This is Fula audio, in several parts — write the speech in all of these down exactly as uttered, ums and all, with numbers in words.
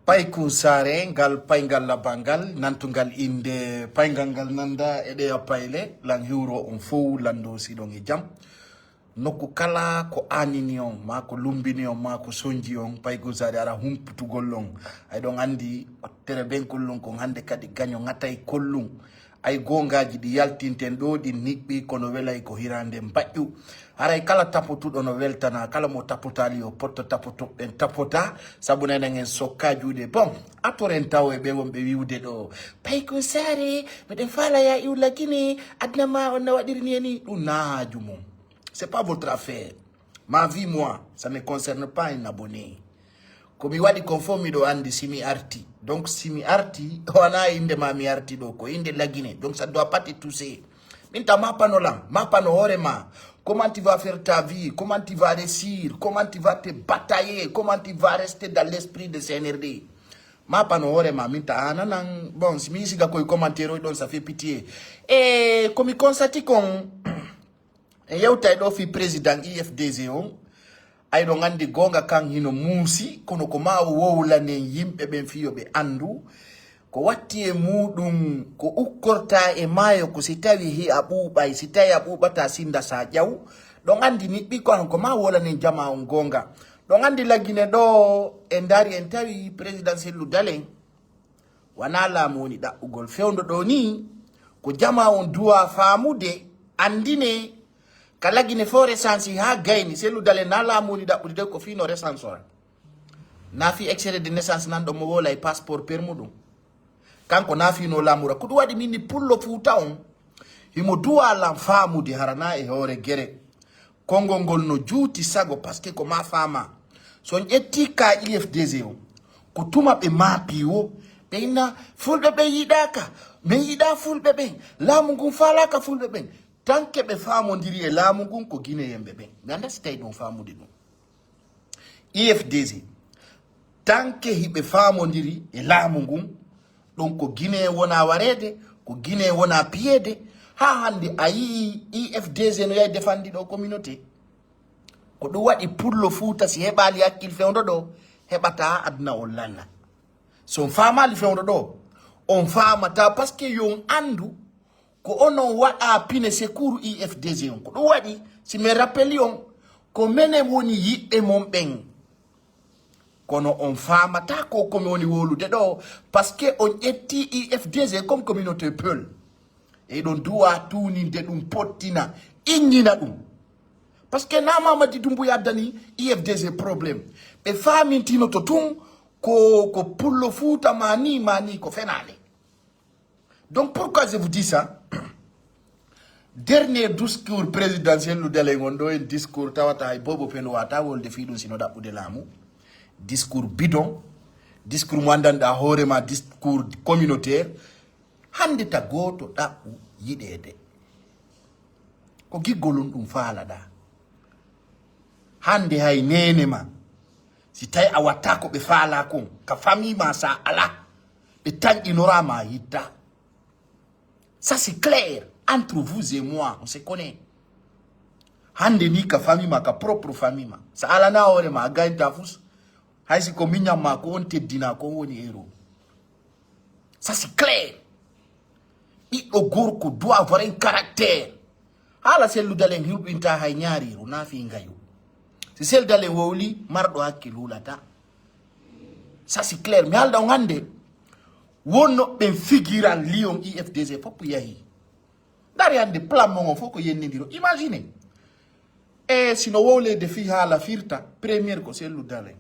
Payku saare ngal, payngal labbangal, nantungal innde payngal ngal nannda e ɗeya payle, lan hiwro on fow lanndo siɗon e jam. Nokku kala ko aanini on, maa ko lumbini on, maa ko sonji on, payku saare ara humputugol on. Ay ɗon anndi, tere ben kollun kon hannde kadi gaño ŋatay kollun. Ay goongaaji ɗi yaltinten ɗoo ɗin niɓɓi kono welay ko hiraande mbaƴƴu. Haray kala tapotuɗo no weltana, kala mo tapotaali yo potto tapoto ɓen tapota, sabu nenen en sokka juuɗe. Bon, atoren tawo e ɓe wonɓe wiwde ɗo, payku saare, miɗen faala ya iwla Gine, adna ma on na waɗiri ni e ni, ɗum na haaju mum. C'est pas votre affaire. Ma vie, moi, ça ne concerne pas un abonné. Ko mi waɗi kon fof miɗo anndi si mi arti. Donc si mi arti, wona innde ma mi arti ɗo, ko innde Lagine. Donc ça doit pas te toucher. Min ta ma pano lan, ma pano hoore ma. Comment tu vas faire ta vie, comment tu vas réussir, comment tu vas te batailler, comment tu vas rester dans l'esprit de C N R D. Ma pano hoore ma, min ta ananan, bon, si mi siga koye commentaire o ɗon, ça fait pitié. E ko mi constate kon, en yewtay ɗo fi président I F D G on. Ay ɗon anndi goonga kan hino muusi, kono ko ma wowlanen yimɓe ɓen fiyo ɓe anndu. Ko watti e muuɗum, ko ukkorta e maayo ko si tawi hi'a ɓuuɓay, si tawi a ɓuuɓata sinda sa ƴaw. Ɗon anndi niɓɓi ko an ko ma wolanen jama on goonga. Ɗon anndi Lagine ɗo e ndari en tawi président Cellou Dalein. Wona laamu woni ɗaɓɓugol. Fewndo ɗo ni, ko jama on duwa faamude, anndine, ka Lagine fo resansi haa gayni, Cellou Dalein na laamu woni ɗaɓɓude de ko fino resansora. Na fi extrait de naissance nan ɗo mo wola e passeport permu ɗum. Kanko na fino laamura. Ko ɗum waɗi min ni pullo Fuuta on. Himo duwa lan faamude harana e hoore gere. Konngol ngol no juuti sago, parce que ko ma faama. So on ƴetti ka I F D G o, ko tuma ɓe maapi wo, ɓe inna, "Fulɓe ɓen yiɗaaka, min yiɗa Fulɓe ɓen, laamu ngun faalaaka Fulɓe ɓen." Tanke ɓe faamondiri e laamu ngun ko Gineyen ɓe ɓen. Mi annda si tawi ɗum faamude ɗum. I F D G, tanke hiɓe faamondiri e laamu ngun, ɗum ko Guinée wona wareede, ko Guinée wona piyeede. Haa hannde a yii I F D G no yahi defandi ɗo communauté. Ko ɗum waɗi pullo Fuuta si heɓaali hakkil fewndo ɗo, heɓata aduna on lalla. So on faamaali fewndo ɗo, on faamata, parce que yo on anndu ko onon waɗa pine secours I F D G on. Ko ɗum waɗi, si mi rappeli on, ko menen woni yiɓɓe mon ɓen. Kono on faamata ko ko mi woni wowlude ɗo, parce que on ƴetti I F D G comme communauté Peul. E ɗon duwa tuuninde ɗum, pottina, inñina ɗum. Parce que na Mamadi Doumbouya dani I F D G problème. Ɓe faamintinoto tun ko, ko pullo Fuuta ma ni, ma ni ko fenaande. Donc pourquoi je vous dis ça? Dernier discours présidentiel lu dele ngon ɗo en discours tawata hay bobo pen wata wolde fii ɗum sino ɗaɓɓude laamu. Discours bidon, discours mo anndanɗa hoore ma, discours communautaire. Hannde ta gooto ɗaɓɓu yiɗeede. Ko giggol on ɗum faalaɗa. Hannde hay neene ma, si tawi a watta ko ɓe faala kon, ka famille ma sa ala, ɓe tanƴinora ma yitta. Ça c'est clair, entre vous et moi, on se connaît. Hannde ni ka famille ma, ka propre famille ma, sa alana hoore ma, a gaynta fus, hay si ko miñan ma ko on teddina, ko on woni héros. Ça c'est clair. Ɓiɗɗo gorko doit avoir un caractère. Haala Cellou Dalein hulɓinta hay ñaariiru, na fii ngayu. Si Cellou Dalein wowli, marɗo hakkil hulata. Ça c'est clair. Mi haalda on hannde, wonno ɓen figiral Lion I F D G fof yahi. Dari hannde plan mon on fof ko yennindiro. Imagine. E sino wowleede fii haala firta, première ko Cellou Dalein.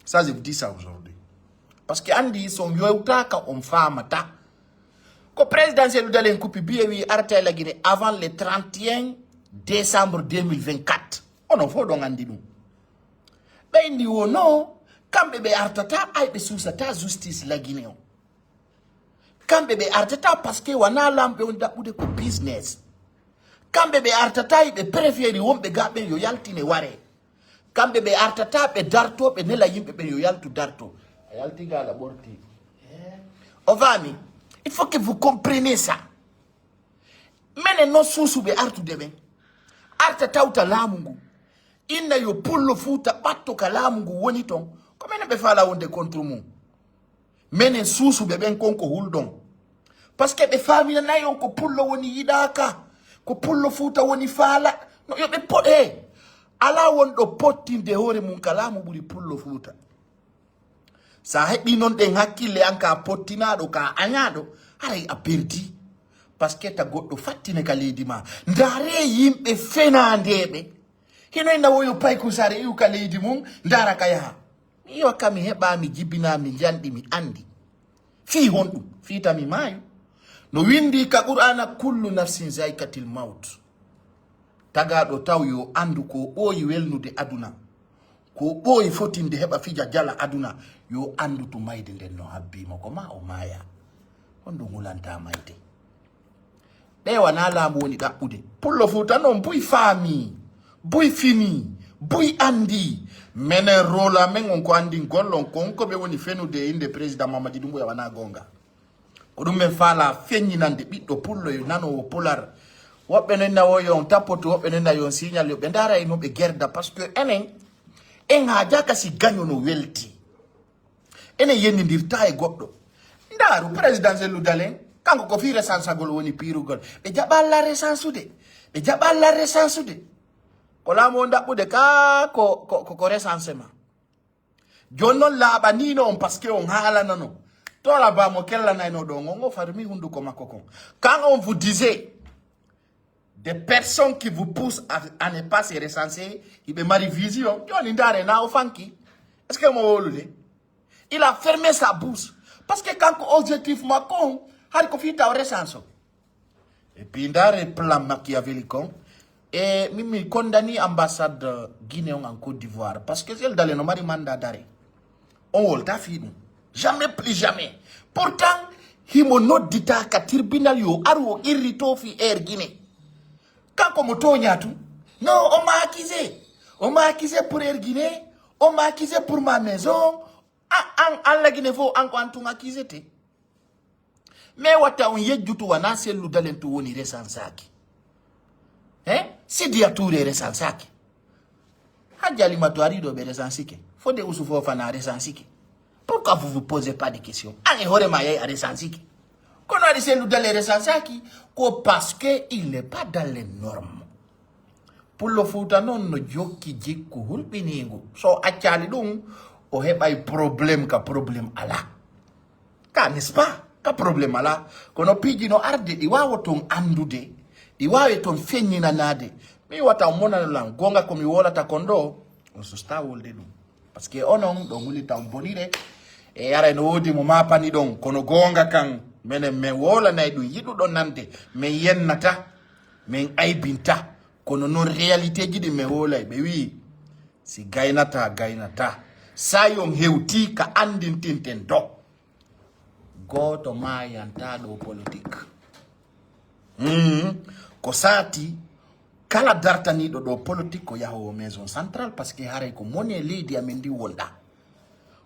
Ça, je vous dis ça aujourd'hui. Parce que anndi, so on yewtaaka, on faamata. Ko président Cellou Dalein kuppi biye wi arta e Lagine avant le trente et un décembre deux mille vingt-quatre. Onon fof ɗon anndi ɗum. Ɓe indi wo no, kamɓe ɓe artata, ay ɓe suusata justice Lagine on. Kamɓe ɓe artata parce que wona lamɓe on ɗaɓɓude ko business. Kamɓe ɓe artata, ɓe préféri wonɓe ga ɓen yo yaltine ware. Kamɓe ɓe artata ɓe darto, ɓe nela yimɓe ɓe yo yaltu darto. A yalti gaala ɓorti. O faami? Il faut que vous compreniez ça. Menen non suusuɓe artude ɓen. Arta tawta laamu ngu. Inna yo pullo Fuuta ɓatto ka laamu ngu woni ton. Ko menen ɓe faala wonde contre mum. Menen suusuɓe ɓen kon ko hulɗon. Parce que ɓe faaminanay on ko pullo woni yiɗaaka. Ko pullo Fuuta woni faala. No yo ɓe poɗe. Alaa wonɗo pottinde hoore mum ka laamu ɓuri pullo Fuuta. Sa heɓi non ɗen hakkille an ka pottinaaɗo, ka añaaɗo, haray a perdi. Parce que ta goɗɗo fattine ka leydi ma. Ndaare yimɓe fenaandeeɓe. Hino e nawoyo paykusare iwu ka leydi mum, ndaara ka yaha. Mi iwa ka mi heɓa, mi jibina, mi janɗi, mi andi. Fii honɗum? Fii ta mi maayu. No windi ka Qur'aana, "Kullu nafsin zaikatil maut." Tagaaɗo taw yo andu ko ɓooyi welnude aduna. Ko ɓooyi fotinde heɓa fija jala aduna. Yo andu to mayde nden no habbi mo ko ma o maaya. Honɗum hulanta mayde? Ɗe wona laamu woni ɗaɓɓude. Pullo Fuuta non buy faami, buy fini, buy andi. Menen rôle amen on ko andingol on kon ko ɓe woni fenude e innde président Mamadi Doumbouya, wona goonga. Ko ɗum men faala feññinande ɓiɗɗo pullo e nanoowo pular. Woɓɓe no nawoyo on tapotu, woɓɓe no nawoyo on signal, yo ɓe ndaara e no ɓe gerda, parce que enen, en haajaka si gaño no welti. Enen yennindirta e goɗɗo. Ndaaru, président Cellou Dalein, kanko ko fii resansagol woni piirugol. Ɓe jaɓa la resansude. Ɓe jaɓa la resansude. Ko laamu on ɗaɓɓude ka ko, ko, ko, ko resansement. Jooni non laaɓaniino on parce que on haalanano. Tola ba mo kellanayno ɗon on, o farmi hunduko makko kon. Quand on vous disait des personnes qui vous poussent à, à ne pas se recenser, hiɓe mari vision. Jooni ndaare na o fanki. Est-ce que mo wowlude? Il a fermé sa bouche. Parce que kanko objectif makko on, hari ko fii taw recense o. Et puis ndaare plan machiavélique on. E min mi condamni ambassade Guinée on en Côte d'Ivoire. Parce que Cellou Dalein no mari mandat d'arrêt. On wolta fii ɗum. Jamais, plus jamais. Pourtant, himo noddita ka tribunal yo aru o irrito fii Air Guinée. Kanko mo tooña tun. Non, on m'a accusé. On m'a accusé pour Air Guinée. On m'a accusé pour ma maison. A, an, Alla Guinée fof, an ko an tun accusé te. Mais watta on yejjutu wona Cellou Dalein tun woni resansaki. Hein? Sidiya Touré resansaki. Hadji Alimatu Ariɗo ɓe resansike. Fodé Ousou Fofana resansike. Pourquoi vous vous posez pas de questions? An e hoore ma yahi a resansike. Kono waɗi Cellou Dalein resansaki ko parce que il n'est pas dans les normes. Pullo Fuuta non no jokki jikku hulɓiniingu. So o accaali ɗum, o heɓay problème ka problème alaa. Ka, n'est-ce pas? Ka problème alaa. Kono piiji no arde, ɗi waawa ton anndude, ɗi waawe ton feññinanaade. Mi wata on monano lan, goonga ko mi wolata kon ɗo, on susta wolde ɗum. Parce que onon, ɗo ngulita on bonire, e aray no woodi mo maapani ɗon, kono goonga kan, menen men wolanay ɗum, yiɗuɗo nande, men yennata, men aybinta. Kono non réalité ji ɗi men wolay, ɓe wi'i, si gaynata, gaynata. Sa yon hewti ka andintinten do. Gooto maayanta ɗo politique. Hmm. Ko saati kala dartaniiɗo ɗo politique ko yahowo maison centrale, parce que haray ko mone leydi amen ndi wonɗa.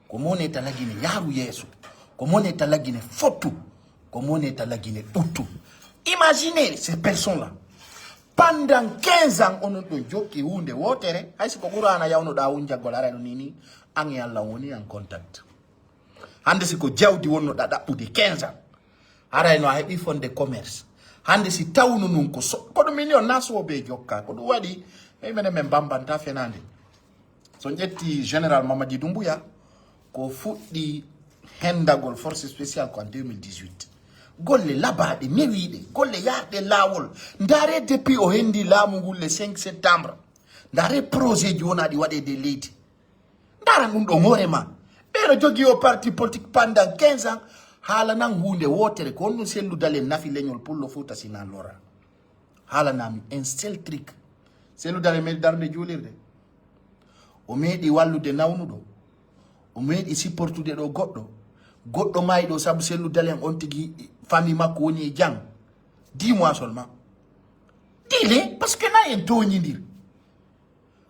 Ko mone ta lagine yaaru yeeso. Ko mone ta lagine fottu. Ko mone ta lagine ɓuttu. Imaginez ces personnes-là. Pendant quinze ans, onon ɗon jokki huunde wootere, hay si ko Qur'aana yawnuɗaa wunjagol, aray ɗo ni ni, an e Allah woni en contact. Hannde si ko jawdi wonnoɗa ɗaɓɓude quinze ans, haray no a heɓi fonde commerce. Hannde si tawno nun ko so-, ko ɗum mini on na soobee jokka, ko ɗum waɗi, hey, menen men bambanta fenaande. So ƴetti Général Mamadi Doumbouya, ko fuɗɗi hendagol force spéciale ko en deux mille dix-huit. Golle labaaɗe, newiiɗe, golle yaarɗe laawol. Ndaare depuis o hendi laamu ngun le cinq septembre. Ndaare projet ji wonaɗi waɗeede e leydi. Ndaran ɗum ɗon hoore ma. Ɓeɗo jogii o parti politique pendant quinze ans, haalanan huunde wootere, ko honɗum Cellou Dalein nafi leñol Pullo Fuuta Sinaa lora. Haalanami un seul truc. Cellou Dalein meeɗi darnude juulirde. O meeɗi wallude nawnuɗo. O meeɗi supportude ɗo goɗɗo. Goɗɗo maayi ɗo sabu Cellou Dalein on tigi famille makko woni e jang. Dis-moi seulement. Dis-le, parce que na en tooñindir.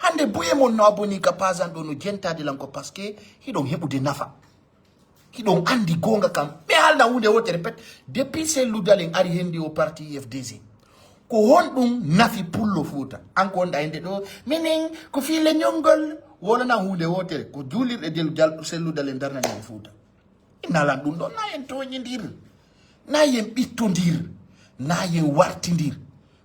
Hannde buye mon no aboni ka pasan ɗo no jentade lan ko parce que hiɗon heɓude nafa. Hiɗon anndi goonga kam. Ɓe haalna huunde wootere pet. Depuis Cellou Dalein ari hendi o parti U F D C, ko honɗum nafi Pullo Fuuta? An ko wonɗa hende ɗo, minen ko fii leñol ngol, wolana huunde wootere. Ko juulirɗe del jal-, Cellou Dalein darnani e Fuuta. Nalan ɗum ɗon, na en tooñindir, na en ɓittondir, na en wartindir.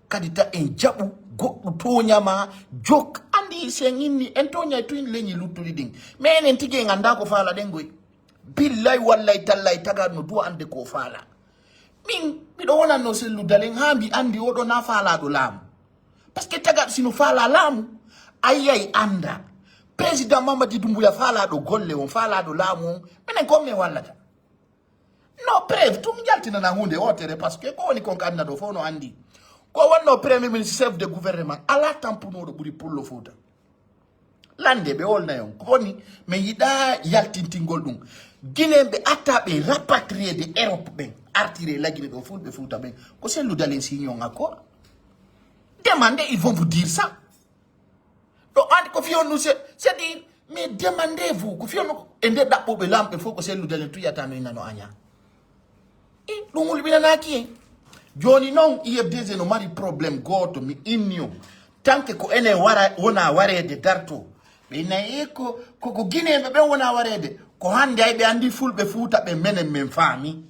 Kadi ta en jaɓu goɗɗo tooñama, jok. Anndi si en inni, en tooñay tun leñi luttuɗi ɗin. Mais enen tigi en anndaa ko faalaɗen goy. Billay wallay tallay tagaɗo no duwa annde ko faala. Min, miɗo wonanno Cellou Dalein haa mbi anndi oɗo na faalaaɗo laamu. Parce que tagaɗo sino faala laamu, a yiyay annda. Président Mamadi Doumbouya faalaaɗo golle on, faalaaɗo laamu on, minen ko men wallata. No preuve tun jaltinana huunde wootere, parce que ko woni kon ko aduna ɗo fof no anndi. Ko wonno premier ministre, chef de gouvernement, alaa tampunooɗo ɓuri Pullo Fuuta. Lande ɓe wolnay on. Ko woni, min yiɗaa yaltintingol ɗum. Guinéen ɓe atta ɓe rapatrié de Europe ɓen, artire la Guinée ɗo, Fulɓe Fuuta ɓen. Ko Cellou Dalein signé on accord. Demandez, ils vont vous dire ça. Ɗo anndi ko fiyon ɗum, c'est, c'est-à-dire, mais demandez-vous, ko fiyon ɗum. E nde ɗaɓɓuɓe lamɓe fof ko Cellou Dalein tuyata no ina no aña. I, ɗum hulɓinanaaki en. Jooni noon, U F D C no mari problème gooto, mi inni on. Tanke ko enen wara, wona wareede darto. Ɓe nayi ko, ko, ko Guinéen ɓe ɓen wona wareede. Ko hannde ay ɓe anndi Fulɓe Fuuta ɓe menen men faami.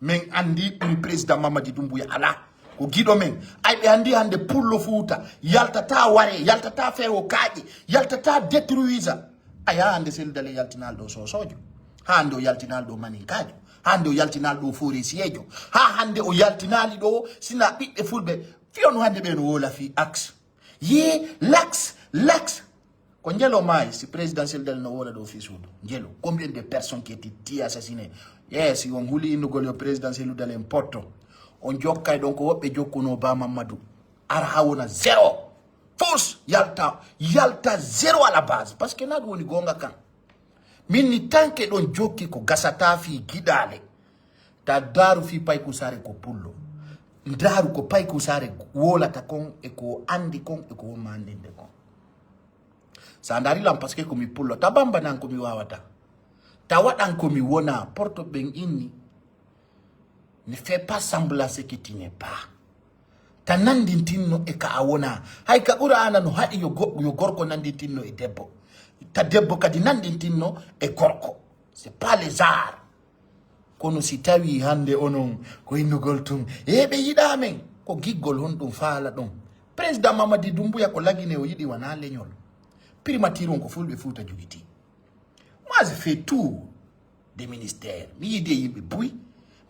Men anndi ɓuri président Mamadi Doumbouya alaa. Ko giɗo men. Ay ɓe anndi hannde Pullo Fuuta yaltata ware, yaltata fewo kaaƴe, yaltata détruisa. Aya hannde Cellou Dalein yaltinaali ɗo soosoojo. Haa hannde o yaltinaali ɗo maninkaajo. Haa hannde o yaltinaali ɗo foresiejo. Haa hannde o yaltinaali ɗo sina ɓiɓɓe Fulɓe. Fiyonu hannde ɓe no woola fii axe. Yee, lax, lax. Ko njelo maayi si président Cellou Dalein no woola ɗo fii suudu. Njelo. Combien de personnes qui étaient tuées, assassinées? Yes, si on huli innugol yo président Cellou Dalein potto. On jokkay ɗon ko woɓɓe jokkuno Ba Mamadou. Ara haa wona zéro. Fus yalta, yalta zéro à la base. Parce que na ɗum woni goonga kan. Min ni tanke ɗon jokki ko gasata fii giɗaale. Ta daaru fii Payku Saare ko Pullo. Ndaaru ko Payku Saare woolata kon e ko o anndi kon e ko wonma anndinde kon. Sa ndaari lan, parce que ko mi Pullo. Ta bambanan ko mi waawata. Ta waɗan ko mi wona, porto ɓen inni. Ne fais pas semblant ce que tu n'es pas. Ta nanndintinno e ka a wona. Hay ka Qur'aana no haɗi yo go-, yo gorko nanndintinno e debbo. Ta debbo kadi nanndintinno e gorko. C'est pas les arts. Kono si tawi hannde onon ko innugol tun, e ɓe yiɗaa men, ko giggol honɗum faala ɗum? Président Mamadi Doumbouya ko la Guinée o yiɗi, wanaa leñol. Primature on ko Fulɓe Fuuta jogitii. Moi, je fais tout des ministères. Mi yiidi e yimɓe buy.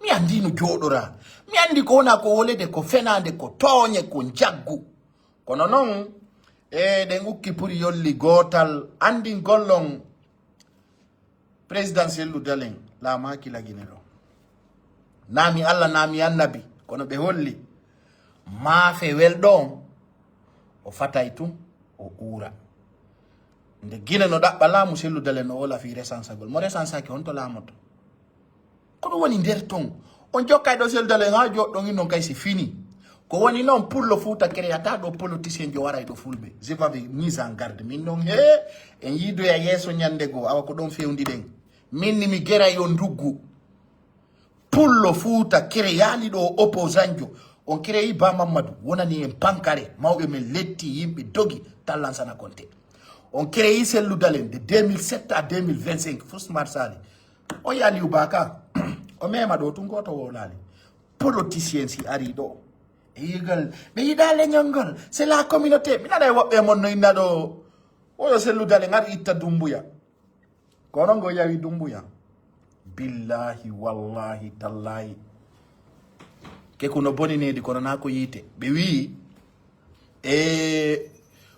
Mi anndi no jooɗoraa. Mi anndi ko wona ko wolede, ko fenaande, ko tooñe, ko njaggu. Kono noon, e ɗen ukki pour yolli gootal, anndingol on président Cellou Dalein laamaaki la Guinée ɗo. Naa mi Alla, naa mi Annabi, kono ɓe holli maafe welɗo on, o fatay tun, o uura. Nde Guinée no ɗaɓɓa laamu, Cellou Dalein no woola fii resansagol. Mo resansaki, honto laamoto? Ko ɗum woni nder ton. On jokkay ɗo Cellou Dalein haa jooɗɗon, innon kay si fini. Ko woni noon, Pullo Fuuta créata ɗo politicien jo waray ɗo Fulɓe. Je vous avais mis en garde. Min noon, hee, en yiidoya yeeso ñannde goo, awa ko ɗon fewndi ɗen. Min ni mi geray on nduggu. Pullo Fuuta créali ɗo opposant jo. On créi Ba Mamadou, wonani en pankare. Mawɓe men letti, yimɓe dogi, tallan sana konte. On créi Cellou Dalein de deux mille sept à deux mille vingt-cinq, Fus Marsali. O yi Aliou Ba ka, o mema ɗo tun, gooto wowlaali. Politicien si ari ɗo, e yigal, ɓe yiɗa leñol ngol, c'est la communauté. Mi nana e woɓɓe mon no inna ɗo, oyo Cellou Dalein ngar itta Doumbouya. Kono ngo yawi Doumbouya. Billahi, wallahi, tallahi. Keku no boni nedi, kono na ko yiite. Ɓe wi'i, e,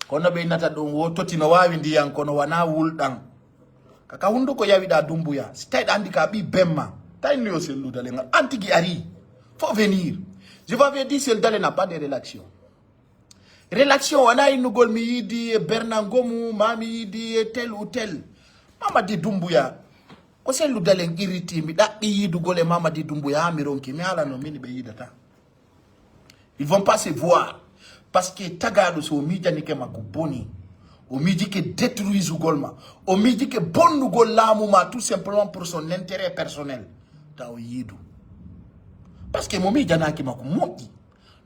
kono ɓe innata ɗum, wo toti no waawi ndiyan, kono wanaa wulɗan. Kaka hunduko yawiɗa Doumbouya. Si tawi ɗa anndi ka ɓi bemma, tawi no yo Cellou Dalein ngal. An tigi ari. Faut venir. Je vous avais dit, Cellou Dalein n'a pas de réaction. Réaction, wanaa innugol mi yiidi e Bernard Ngomu, ma mi yiidi e tel ou tel. Mamadi Doumbouya. Ko Cellou Dalein irriti, mi ɗaɓɓi yiidugol e Mamadi Doumbouya, haa mi ronki, mi haalano min ɓe yiidata. Ils vont pas se voir. Parce que tagaaɗo so miijanike ma ko boni, O miijike détruisugol ma. O miijike bonnugol laamu ma tout simplement pour son intérêt personnel. Taw yiidu. Parce que mo miijanaki ma ko moƴƴi.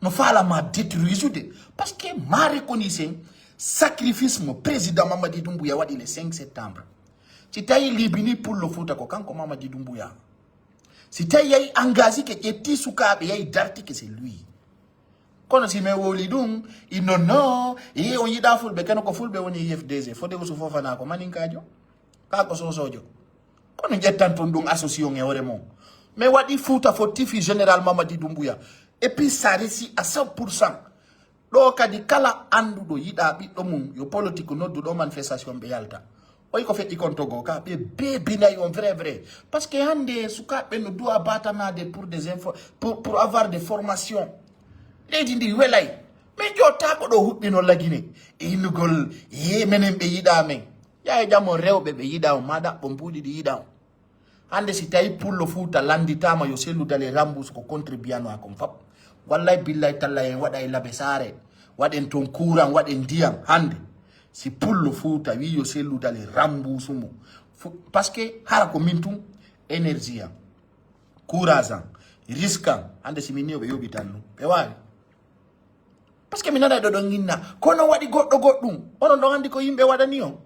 No faala ma détruisude. Parce que ma reconnaissance sacrifice mo président Mamadi Doumbouya waɗi le cinq septembre. Si tawi libini pullo Fuuta ko kanko Mamadi Doumbouya. Si tawi yahi engagé ke ƴetti sukaaɓe yahi dartike c'est lui. Kono si min wowli ɗum, i non non, i on yiɗa fulɓe, keno ko fulɓe woni U F D G, Fode Usu Fofana ko maninkaajo, ka ko sosojo. Kono ƴettan ton ɗum association e hoore mon. Mais waɗi Fuuta fo tifi général Mamadi Doumbouya. Et puis ça réussit à cent pour cent. Ɗo kadi kala annduɗo yiɗa ɓiɗɗo mum yo politique noddu ɗo manifestation ɓe yalta. Oy ko feƴƴi kon Togo ka ɓe bebinay on vrai vrai. Parce que hande sukaɓe no duwa batanade pour des info pour, pour avoir des formations. Leydi ndi welay. Min jotta ko ɗo huɓɓino lagine e innugol e menen ɓe yiɗa men. Yaa e jam on rewɓe ɓe yiɗa on ma ɗaɓɓo mbuuɗi ɗi yiɗa on. Hande si tawi pullo Fuuta landitama yo sellu dale rambus ko contribuyano a kon fop. Wallay billay tallay en waɗa e labe saare, waɗen ton courant, waɗen ndiyam hande. Si pullo Fuuta wi yo sellu dale rambusu mo. Fu- parce que hara ko min tun énergie am, courage am, risque am, hande si min ni o ɓe yoɓitan ɗum ɓe wawi. Parce que mi nana ɗo ɗon inna kono waɗi goɗɗo goɗɗum, onon ɗon andi ko yimɓe waɗani on.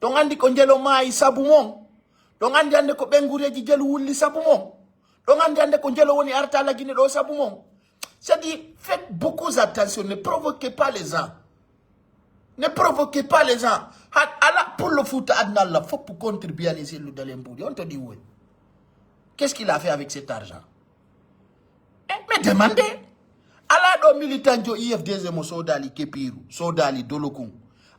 Ɗon andi ko njelo maayi sabu mon. Ɗon andi hande ko ɓengureji jelu wulli sabu mon. Ɗon andi hande ko njelo woni arta lagine ɗo sabu mon. C'est-à-dire, faites beaucoup attention, ne provoquez pas les gens. Ne provoquez pas les gens. Hat ala pullo Fuuta adna Allah fop contribuer à les éludes les mbuuɗi on to ɗi woy. Qu'est-ce qu'il a fait avec cet argent? Eh, mais demandez. Ala ɗo militant jo U F D G mo sodali kepiru, sodali dolokun.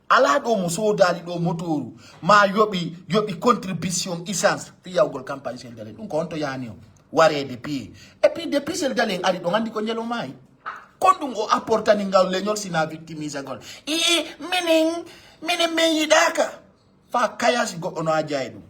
Ala ɗo mo sodali ɗo motoru ma yoɓi yoɓi contribution essence fi yawgol campagne sel dalen ɗum ko honto yani o warede piye. Et puis depuis sel dalen ari ɗo andi ko njelo mayi. Kon ɗum o apportani ngal leñol sina victimisagol. Ii minin minin min yiɗaka. Fa kayasi goɗɗo no aja e ɗum.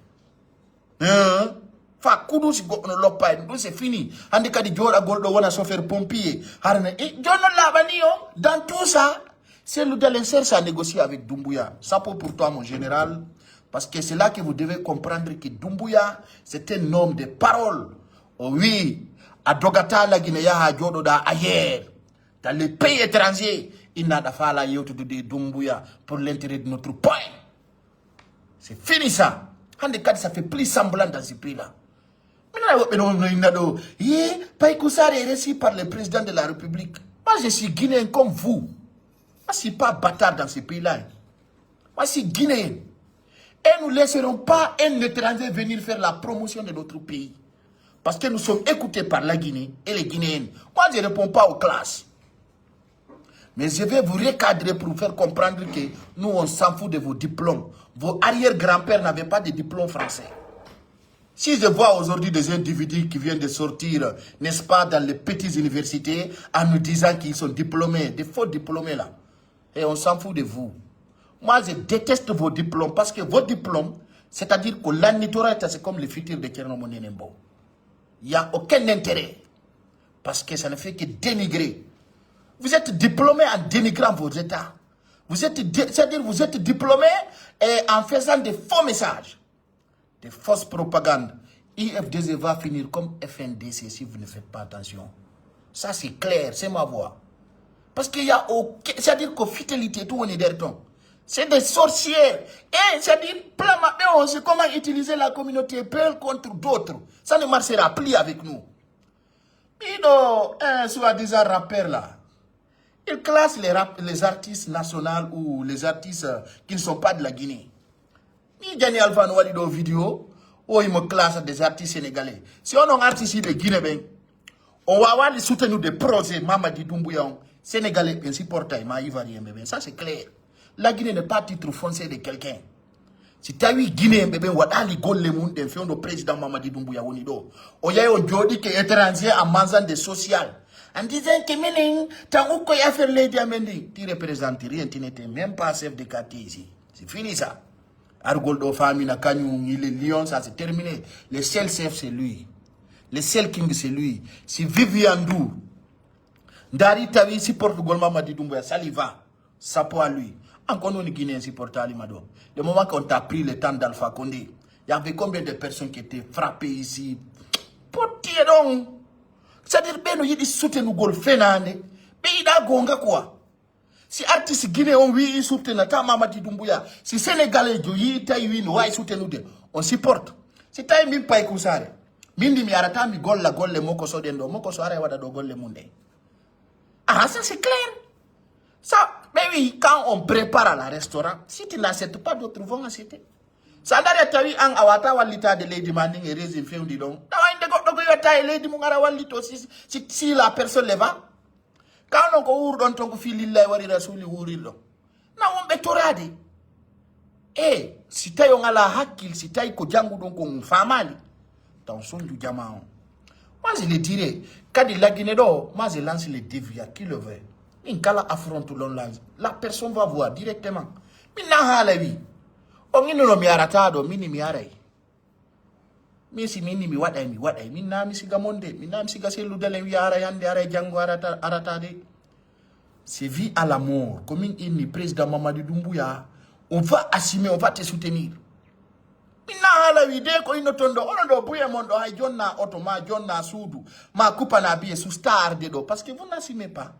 Hein? Fa kudu si goɗɗo no loppa en ɗum c'est fini. Hande kadi joɗagol ɗo wona chauffeur pompier harana e joni non laaɓani o dans tout ça. Sellu dalen cherche à négocier avec Doumbouya, chapeau pour toi mon général. Parce que c'est là que vous devez comprendre que Doumbouya c'est un homme de parole. O wi a dogata lagine yaha joɗoɗa ailleurs dans les pays étrangers. Innaɗa faala yewtude de Doumbouya pour l'intérêt de notre point. C'est fini ça. Hande kadi ça fait plus semblant dans ce pays là. Maintenant woɓɓe no no inna ɗo ye Paye Kousar est reçu par le président de la République. Moi je suis guinéen comme vous. Moi je suis pas bâtard dans ce pays là. Moi je suis guinéen. Et nous laisserons pas un étranger venir faire la promotion de notre pays. Parce que nous sommes écoutés par la Guinée et les Guinéens. Moi je réponds pas aux classes. Mais je vais vous recadrer pour vous faire comprendre que nous, on s'en fout de vos diplômes. Vos arrière-grands-pères n'avaient pas de diplôme français. Si je vois aujourd'hui des individus qui viennent de sortir, n'est-ce pas, dans les petites universités, en nous disant qu'ils sont diplômés, des faux diplômés là, et on s'en fout de vous. Moi, je déteste vos diplômes parce que vos diplômes, c'est-à-dire que l'annitorata, c'est comme le futur de Thierno Monenembo. Il n'y a aucun intérêt. Parce que ça ne fait que dénigrer. Vous êtes diplômé en dénigrant vos États. Vous êtes, c'est-à-dire vous êtes diplômé et en faisant des faux messages, des fausses propagandes. I F D G va finir comme F N D C si vous ne faites pas attention. Ça c'est clair, c'est ma voix. Parce qu'il y a aucun, c'est-à-dire que fidélité tout on est derrière ton. C'est des sorcières. Et c'est-à-dire, plan maɓɓe on, c'est comment utiliser la communauté Peul contre d'autres. Ça ne marchera plus avec nous. Ɓiɗo un soi-disant rappeur là, il classe les, rap, les artistes nationaux ou les artistes euh, qui ne sont pas de la Guinée. Ni Dany Alpha no waɗi ɗo vidéo o imo classe des artistes sénégalais. Si onon artistes yiɓe Guinée ɓen on wawali soutenir des projets Mamadi Doumbouya on, sénégalais ɓen supportay ma ivoirien ɓe ɓen, ça c'est clair. La Guinée n'est pas titre foncier de quelqu'un. Si tawi guinéen ɓe ɓen waɗali golle mum ɗen fewndo président Mamadi Doumbouya woni ɗo, o yahi o jooɗike étranger en mangeant des social, en disant que minen tan ukkoye affaire leydi amen ndi. Tu représentes rien, tu n'étais même pas chef de quartier ici. C'est fini ça. Argol ɗo famina kañum il est lion, ça c'est terminé. Le seul chef c'est lui. Le seul king c'est lui. Si Viviane Ndour ndaari tawi supportugol Mamadi Doumbouya, saliva, chapeau à lui. Encore, nous, Guinéens supportali ma ɗo. Le moment qu'on t'a pris le temps d'Alpha Condé, il y avait combien de personnes qui étaient frappées ici? Pour tuer donc. C'est-à-dire, ɓe no yiɗi soutenugol fenaande. Ɓe yiɗa gonga quoi. Si artiste Guinée on wi soutenata Mamadi Doumbouya, si Sénégalais jo yi tawi wi no wawi soutenude, on supporte. Si tawi min pay kusare, min ndi mi arata mi golla golle moko soɗen ɗo, moko so ara e waɗa ɗo golle mum ɗe. Ah, ça c'est clair. Ça, mais oui, quand on prépare à la restaurant, si tu n'acceptes pas, d'autres vont accepter. Sa dari a tawi an a wata wallitade leydi ma ndin e régime fewndi ɗon, tawa inde goɗɗo ko wiyatta e leydi mum ara wallito si, si, si la personne le va. Kaw non ko wuurɗon ton ko fii lillahi wari rasuli wuurirɗon. Na wonɓe torade. E si tawi on ala hakkil, si tawi ko jannguɗon ko on faamaali, taw sonju jama on. Moi je le dirais, kadi lagine ɗo, moi je lance le défi à qui le veut. Min kala affronte l'on la, la personne va voir directement. Min na haala wi. On innuno mi arata ɗo, mini mi aray. Min si min ni mi waɗay, mi waɗay. Min na mi siga monde, min na mi siga selludalen wi aray hande, aray janngo, arata, arata de. C'est vie à la mort. Ko min inni président Mamadi Doumbouya, on va assumer, on va te soutenir. Min na haala wi de ko inno ton ɗo, ono ɗo buye mon ɗo, hay jonna oto, ma jonna suudu, ma kupana biye susta arde ɗo, parce que vous n'assumez pas.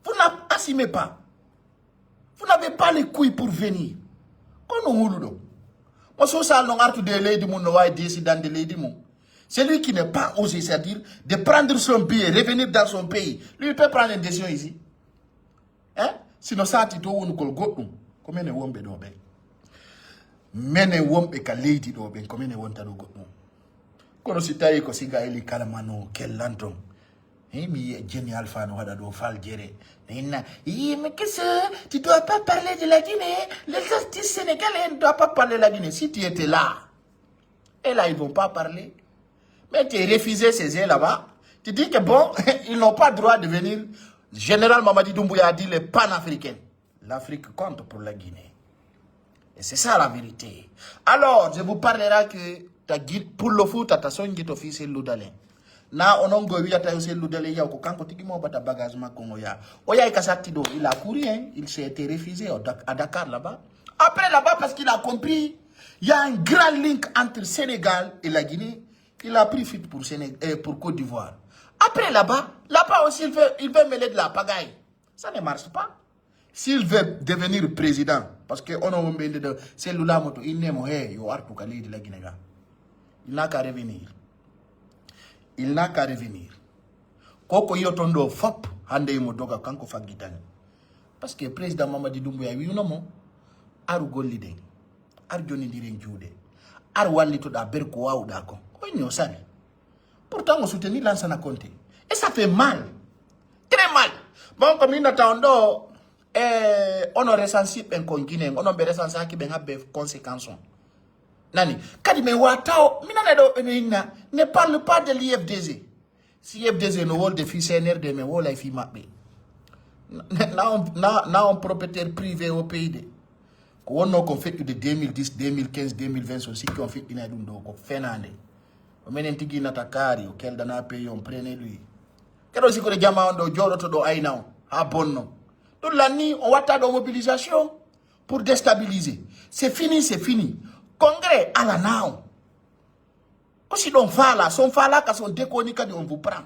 Vous n'assumez pas. Vous n'avez pas les couilles pour venir. Kono huluɗo. Mo sosal non artude e leydi mum no wawi décidande leydi mum. Celui qui n'est pas osé, c'est-à-dire de prendre son billet, revenir dans son pays, lui il peut prendre une décision ici. Hein? Sino sati to wonugol goɗɗum. Ko menen wonɓe ɗo ɓen. Menen wonɓe ka leydi ɗo ɓen, ko menen wonta ɗo goɗɗum. Kono si tawi ko siga eli kala mano kellanton. Hey, mi yiya Jeni Alpha no waɗa ɗo fal jere. Inna, yi mais qu'est-ce que tu dois pas parler de la Guinée. Les artistes sénégalais ne doivent pas parler de la Guinée. Si tu étais là, et là, ils vont pas parler. Mais tu es refusé ces là-bas. Tu dis que bon, ils n'ont pas droit de venir. Général Mamadi Doumbouya a dit les panafricains. L'Afrique compte pour la Guinée. Et c'est ça la vérité. Alors, je vous parlera que ta guide pour le foot, ta son guide officiel Loudalen. Na onon go wiyata yo sellude le yaw ko kanko tigi mo bata bagage makko ngo ya. O yahi ka satti ɗo, il a couru, hein, il s'est été refusé au Dak- à Dakar là-bas. Après là-bas, parce qu'il a compris, il y a un grand link entre Sénégal et la Guinée. Il a pris fuite pour, Séné- euh, pour Côte d'Ivoire. Après là-bas, là-bas aussi, il veut, il veut mêler de la pagaille. Ça ne marche pas. S'il veut devenir président, parce que ono wonɓe inde de cellula mo to inne mo he yo artu ka leydi lagine ga. Il n'a qu'à revenir. Il n'a qu'à revenir. Koko yoton ɗo fop hande mo doga kanko faggitani. Parce que président Mamadi Doumbouya wiuno mo aru golliden, ar jonidiren juuɗe, ar wallitoɗa ber ko wawɗa ko. Onni o sali. Pourtant, on soutenir Lansana Conté. Et ça fait mal. Très mal. Bon, comme il attend, eh, on a recensé ben kon Guinée, on a recensé qui ben a conséquence. Nani, kadi mais watao, minane do inna, ne parle pas de l'I F D G. Si F D G no wolde fi C N R D, mais wola fi mabbe. Na on, na, na on propriétaire privé au pays de. Ko wonno kon feƴƴude deux mille dix, deux mille quinze, deux mille vingt, so sikki on feƴƴinay ɗum ɗo ko fenande. O menen tigi nata kaari, o keldana pays, on prenait lui. Keɗo sikkude jama on ɗo jooɗoto ɗo ayna on ha bonno. Ɗum lanni on watta ɗo mobilisation pour déstabiliser. C'est fini, c'est fini. Congrès ala na on. Ko si ɗon faala, so on faalaka, so on dekoni kadi on vous prend.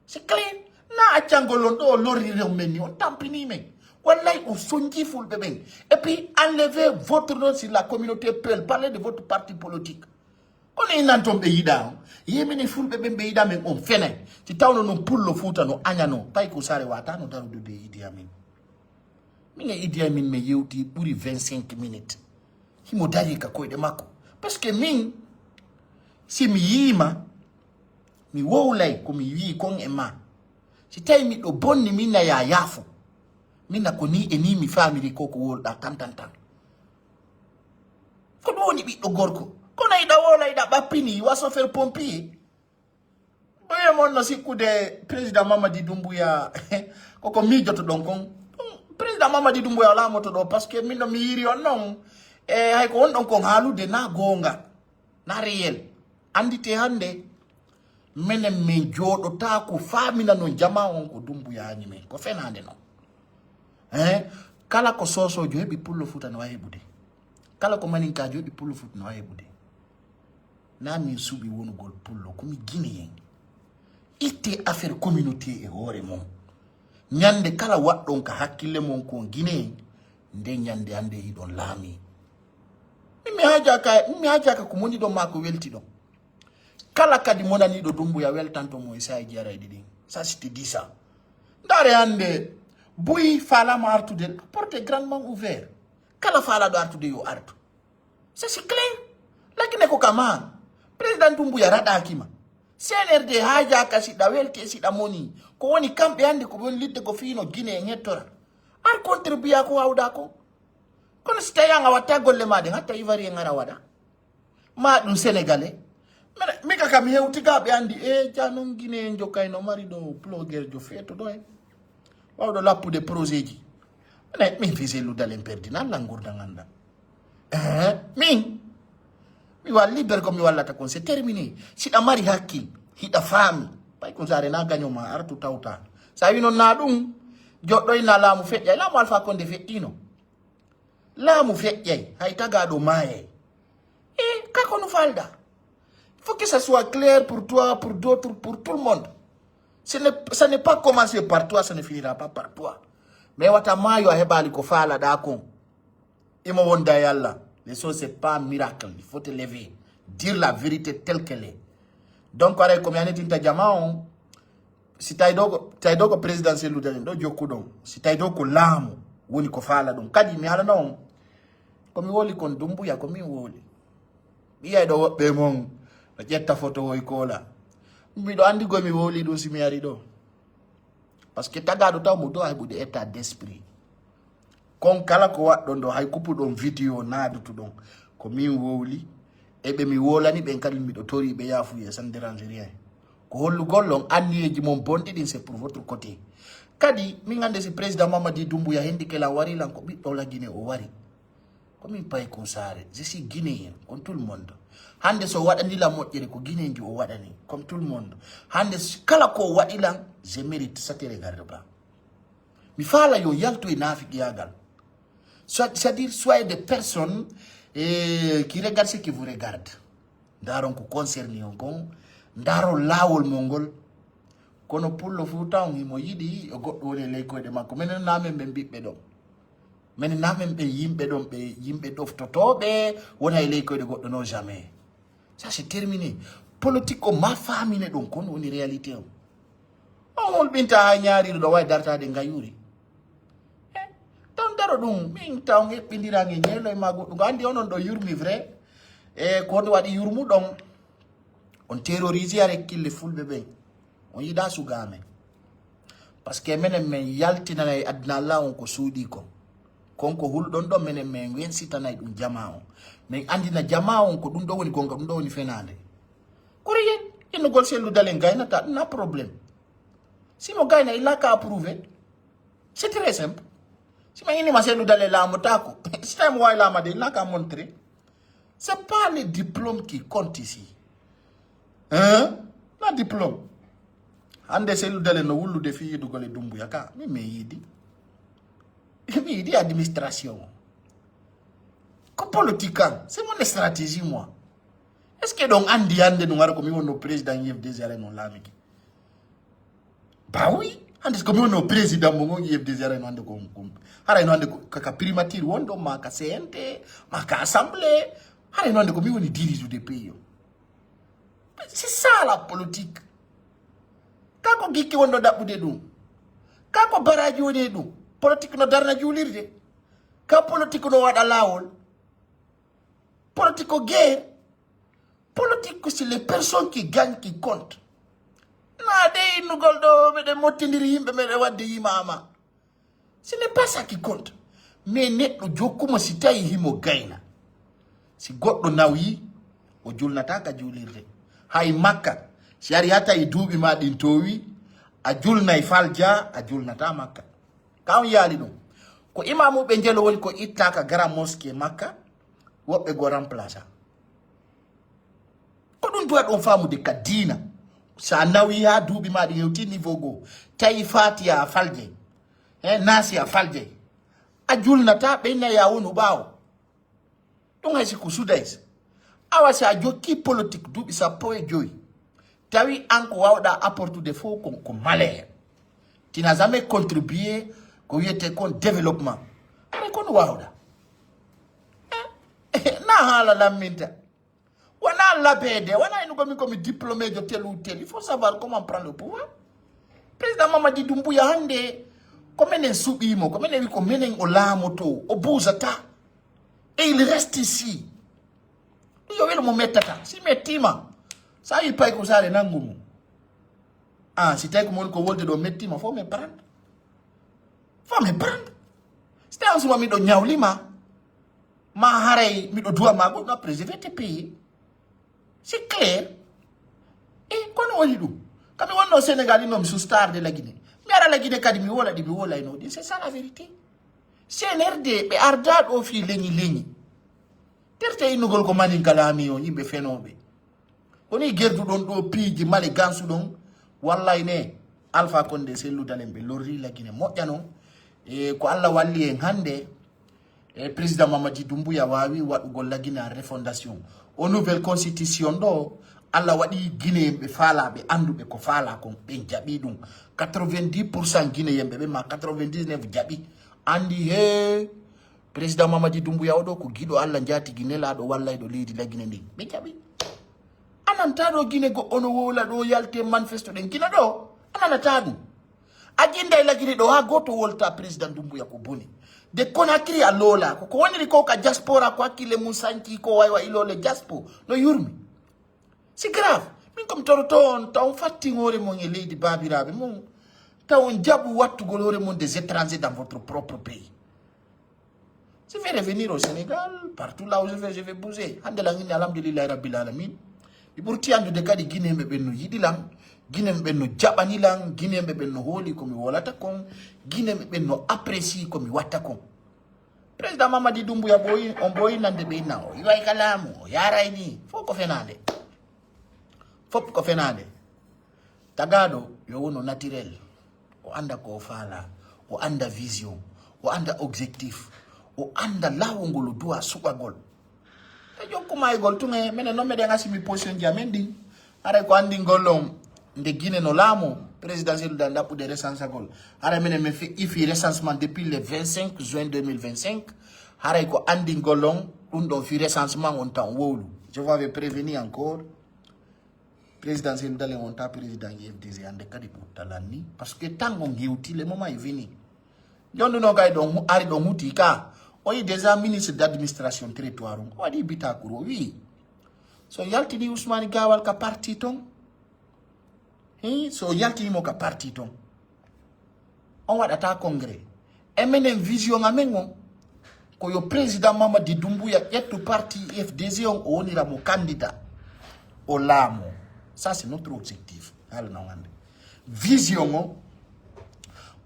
C'est clair. Na accangol on ɗo lorrire on men ni, on tampini men. Wallahi on sonji fulɓe ɓen. Et puis enlevez votre nom sur la communauté peul, parlez de votre parti politique. Kono innan ton ɓe yiɗa on. Yemini fulɓe ɓen ɓe yiɗa men on fenay. Si tawno non pullo fuuta no añano, pay ko sare wata no darude de Idi Amin. Min e Idi Amin mi yewti ɓuri vingt-cinq minutes. Himo dari ka koyɗe makko. Parce que min, si mi yiima, mi wowlay ko mi wii kon e ma. Si tawi miɗo bonni, min na ya yaafo. Min na ko ni e ni mi famiri ko ko wolɗa tan tan tan. Ko ɗum woni ɓiɗɗo gorko. Kono iɗa wola, iɗa ɓappini, wa chauffeur pompier. Ɓoye mon no sikkude président Mamadi Doumbouya, koko miijoto ɗon kon. Ɗum, président Mamadi Doumbouya o laamoto ɗo, parce que min no mi yiri on non. E hay ko wonɗon kon haalude na goonga, na réel. Andite hande, menen min jooɗotaako faamina non jama on ko Doumbouya ni men. Ko fenande non. Hein? Kala ko soosoojo heɓi, pullo Fuuta no waawi heɓude. Kala ko maninkaajo heɓi, pullo Fuuta no waawi heɓude. Na min suɓi wonugol pullo, ko mi Guinéen. Itte affaire communauté e hoore mon. Ñande kala waɗɗon ka hakkille mon ko Guinéen, nde ñande hannde hiɗon laami. Min mi haajaaka, min mi haajaaka ko moniɗon maa ko weltiɗon. Kala kadi monaniiɗo Dumbuya weltanto mo e saaji arayɗi ɗin. Ça, c'était dit ça. Ndaare hannde, buy faalaama artude, porte grandement ouvert. Kala faalaaɗo artude yo artu. Ça, c'est clair. Lakine ko kama. Président Dumbuya raɗaaki ma. C N R D haajaaka si ɗa welti e si ɗa moni. Ko woni kamɓe hannde ko ɓe woni lidde ko fiino Guinée en hettora. Ar contribuya ko waawɗa ko. Kono si tawi an a watta golle ma ɗen, hatta Ivoirien ara waɗa. Ma ɗum Sénégalais. Mene, mi ka kam hewti ga ɓe andi, e ja non Guinée en jokkay no mari ɗo blogueur jo feeto ɗo en. Wawɗo lappude projet ji. Mene, min fi sellu dalen perdi nan langurda nganda. Eh, min. Mi walli ber ko mi wallata kon, c'est terminé. Si ɗa mari hakkil, hiɗa faami. Pay kun sare na gaño ma artu tawta. Sa wi non na ɗum, joɗɗoy na laamu feƴƴay. Laamu Alpha Condé feƴƴino. Laamu feƴƴay, hay tagaaɗo maayay. E ka ko no falda. Il faut que ça soit clair pour toi, pour d'autres, pour tout le monde. Ce n'est, ça n'est pas commencé par toi, ça ne finira pas par toi. Mais wata maayo a heɓali ko faalaɗa kon. Imo wonda e Allah. Les choses, c'est pas miracle. Il faut te lever. Dire la vérité telle qu'elle est. Donc, aray ko mi anitinta jama on. Si tawi ɗo ko, tawi ɗo ko présidentiel lude ɗen ɗo jokkuɗon. Si tawi ɗo ko laamu woni ko faala ɗum. Kadi mi haalana on. Ko mi woli kon Dumbuya, ko min woli. Mi yiyay ɗo woɓɓe mon. No ƴetta photo woy koola. Miɗo andi goy mi woli ɗum si mi ari ɗo. Parce que tagaaɗo taw mo dowa heɓude état d'esprit. Kon kala ko waɗɗon ɗo, hay kuppuɗon vidéo naadutuɗon. Ko min wowli. E ɓe mi wolani ɓen kadi miɗo tori ɓe yaafuye, ça ne dérange rien. Ko hollugol on anniyeeji mon bonɗi ɗin, c'est pour votre côté. Kadi, min ande si président Mamadi Doumbouya hendike lan wari lan ko ɓiɗɗo Lagine o wari. Ko min payi kun saare. Je suis Guinéen, comme tout le monde. Hande so waɗani lan moƴƴere ko Guinéen ji o waɗani, comme tout le monde. Hande s-, kala ko waɗi lan, je mérite, ça te regarde pas. Mi faala yo yaltu e naafiqiyagal. Soit, c'est-à-dire, soyez des personnes, eh, qui regardent ce qui vous regarde. Ndaron ko concerné on kon, ndaron laawol mon ngol. Kono pullo Fuuta on himo yiɗi o goɗɗo woni e ley koyɗe makko. Menen na men ɓen ɓiɓɓe ɗon. Menen na men ɓen yimɓe ɗon, ɓe yimɓe ɗoftotooɓe wona e ley koyɗe goɗɗo, non jamais. Ça, c'est terminé. Politique o ma faamine ɗon, kon woni réalité on. On hulɓinta ha ñaariɗo ɗo wawi dartade ngayuri. Eh, tan daro ɗum, min taw eɓɓindirange ñeelo e ma goɗɗum. Ko andi onon ɗo yurmi vrai. E ko on waɗi yurmuɗon. On terrorisé are kille fulɓe ɓen. On yiɗa suga amen. Parce que menen men yaltinanay aduna Allah on ko suuɗi kon. Kon ko hulɗon ɗon, menen men wensitanay ɗum jama on. Men andina jama on ko ɗum ɗo woni gonga, ɗum ɗo woni fenande. Kuri yen, innugol sellu dalen gaynata, ɗum na problème. Si mo gayna, il n'a qu'à approuver. C'est très simple. Si mo inni ma sellu dalen laamotako. Si tawi mo wawi laamade, il n'a qu'à montrer. C'est pas le diplôme qui compte ici. Hein? Na diplôme. Hande sellu dalen no wullude fi yidugol e Dumbuya ka. Mi me yidi. Mi yidi administration. Ko politique an. C'est mon stratégie, moi. Est-ce que ɗon andi hande ɗum ara ko mi wonno président U F D G ara non laamiki? Bah oui. Hande ko mi wonno président mo ngon U F D G ara no hande ko, ko, ara no hande ko, ka, ka primature wonɗo, ma ka C N T, ma ka assemblée. Ara no hande ko mi woni dirigeant de pays o. C'est ça la politique. Ka ko gikki wonɗo ɗaɓɓude ɗum. Ka ko baraji woni e ɗum. Politique no darna juulirde. Ka politique no waɗa laawol. Politique ko guerre. Politique ko c'est les personnes qui gagnent qui compte. Na de innugol ɗo meɗen mottindiri yimɓe meɗen wadde yimama. Ce n'est pas ça qui compte. Mais neɗɗo jokkuma si tawi himo gayna. Si goɗɗo nawi, o julnata ka juulirde. Hay Makka, si ari ha tawi duuɓi ma ɗin towi, a julnay falja, a julnata Makka. Ka on yaali ɗum. Ko imamuɓe njelo woni ko itta ka grand mosquée Makka, woɓɓe go remplaça. Ko ɗum duwa ɗon faamude ka diina. Sa nawi ha duuɓi ma ɗi hewti niveau goo, tawi Fatiha a faljay, he, Nasi a faljay, A julnata ɓe naya wonu ɓaawo. Ɗum hay si ko sudais. Awa si a jokki politique duuɓi sappo e joyi, tawi an ko wawɗa apportude fof ko, ko malheur. Tu n'as jamais contribué ko wiyete kon développement. Hay kono wawɗa. Eh, na haala lamminta. Wona labede, wona eno komi komi diplômé de tel ou tel. Il faut savoir comment prendre le pouvoir. Président Mamadi Doumbouya hannde, ko menen suɓimo, ko menen wi ko menen o laamoto, o buusata. Et il reste ici. Yo welo mo mettata. Si mettima, sa yi pay ko sare nangu mo. Ah, si tawi ko mon ko wolde ɗo mettima, faut me prendre. Faut me prendre. Si tawi on suma miɗo ñawlima, ma haray miɗo duwa ma goɗɗum, après je vais te payer. C'est clair. E kono woni ɗum. Kami wonno Sénégal ino mi sustarde lagine. Mi ara lagine kadi mi wola ɗi mi wolayno ɗin. C'est ça la vérité. C N R D ɓe arda ɗo fi leñi leñi. Terte innugol ko manin kalami o yimɓe fenoɓe. Koni gerduɗon ɗo piiji male gansuɗon. Wallay ne Alpha Condé selludalen ɓe lorri lagine moƴƴano. E ko Allah walli en hannde. E président Mamadi Doumbouya wawi waɗugol lagine a refondation. O nouvelle constitution ɗo, Allah waɗi Guinéen ɓe faalaɓe anduɓe ko faala kon ɓen jaɓi ɗum. Quatre-vingt-dix pour cent Guinéen ɓe ɓe ma quatre-vingt-dix-neuf jaɓi. Andi he président Mamadi Doumbouya oɗo ko giɗo Allah jatigi nelaɗo wallayɗo leydi lagine ndin. Ɓe jaɓi. Ananta ɗo Guinée goɗɗo no wowla ɗo yalte manifesto ɗen kina ɗo. Ananata ɗum. A jinda e lagiri ɗo ha goto wolta président Dumbuya ko boni. De Conakry a lola ko ko woniri ko ka diaspora ko hakkille mum sanki ko waywa ilole diaspo no yurmi. C'est grave. Min comme toro ton taw fatting hoore mon e leydi babiraɓe mon taw on jaɓu wattugol hoore mon des étrangers dans votre propre pays. Je vais revenir au Sénégal, partout là où je vais, je vais bouger. Hande lan inni alhamdulillahi rabbil alamin. Mi ɓurti andude kadi Guinéen ɓe ɓen no yiɗi lan, Guinéen ɓe ɓen no jaɓani lan, Guinéen ɓe ɓen no hooli ko mi wolata kon, Guinéen ɓe ɓen no apprécie ko mi watta kon. Président Mamadi Doumbouya ɓooyi on ɓooyi nande ɓe inna o iway ka laamu o yaray ni fof ko fenande. Fof ko fenande. Tagaɗo yo wono naturel. O anda ko o faala, o anda vision, o anda objectif, o anda laawol ngol o duwa suɓagol. E jokkumaygol tun e minen noon meɗen asimi position ji amen ɗin. Haray ko andingol on nde Guinée no laamo présidentiel da ɗaɓɓude recensagol. Haray minen min feƴƴi fi recensement depuis le vingt-cinq juin deux mille vingt-cinq. Haray ko andingol on ɗum ɗon fi recensement on tan wowlu. Je vous avais prévenu encore. Président Cellou Dalein wonta président U F D G hande kadi ɓurta lanni parce que tan on hewti le moment est venu. Jonduno kay ɗon hu- ari ɗon huti ka o yi déjà ministre d'administration territoire on o waɗi bitakuru o wi so yaltini Ousmane Gawal ka parti ton. Hi so yaltinimo ka parti ton on waɗata congrès. E menen vision amen on ko yo président Mamadi Doumbouya ƴettu parti U F D G on o wonira mo candidat o laamo. Ça c'est notre objectif. Haala non hande vision on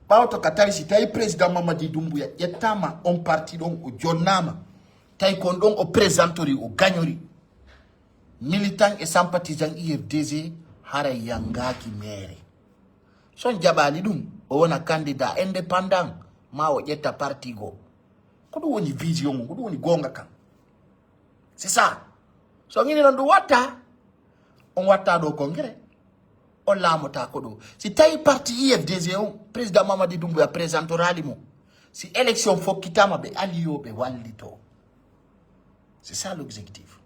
ɓawto ka tawi si tawi président Mamadi Doumbouya ƴettama on parti ɗon o jonnama tawi kon ɗon o présentori o gagnori militant e sympathisant U F D G haray yangaaki meere. So on jaɓaali ɗum o wona candidat indépendant ma o ƴetta parti goo. Ko ɗum woni vision mum ko ɗum woni goonga kan. C'est ça. So on ini noon ɗum watta on watta ɗo congrès. On laamota ko ɗo si tawi parti U F D G on président Mamadi Doumbouya présentorali mo si élection fokkitama ɓe aliyoɓe wallito. C'est ça l'objectif.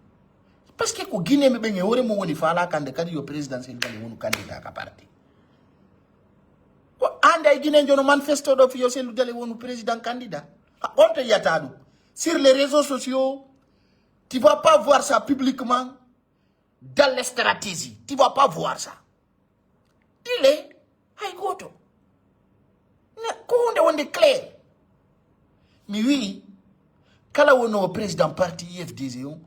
Parce que ko guinéɓe ɓen e hoore mum woni faala kande kadi yo présidentiel kadi wonu candidat ka parti. Ko ande e guinéen jono manifesto ɗo fiyo sellu dale wonu président candidat. Ha on to yiyata ɗum sur les réseaux sociaux. Tu vas pas voir ça publiquement dans les stratégies tu vas pas voir ça. Dile hay goto. Ko hunde wonde clair. Mi wi kala wono président parti U F D G on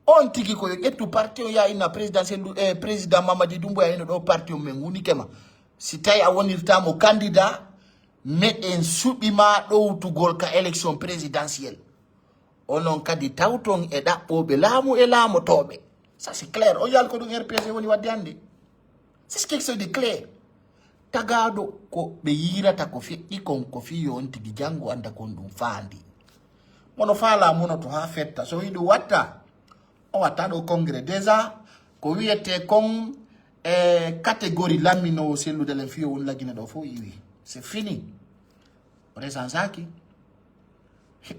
on tigi ko yo ƴettu parti on ya inna président sellu e président Mamadi Doumbouya ino ɗo parti on men woni kema. Si tawi a wonirtamo candidat meɗen suɓima ɗowtugol ka élection présidentielle. Onon kadi tawton e ɗaɓɓooɓe laamu e laamotooɓe. Ça c'est clair. On yaali ko ɗum R P G woni waɗde hannde. C'est quelque chose de clair. Tagaaɗo ko ɓe yiirata ko feƴƴi kon ko fii yo on tigi janngo annda kon ɗum faandi. Mono faalaa mono to haa fetta. So yiɗi watta, o watta ɗo congrès. Déjà, ko wiyetee kon e catégorie lamminoowo sellude len fiyo won Lagine ɗo fof iwi. C'est fini. O resansaaki.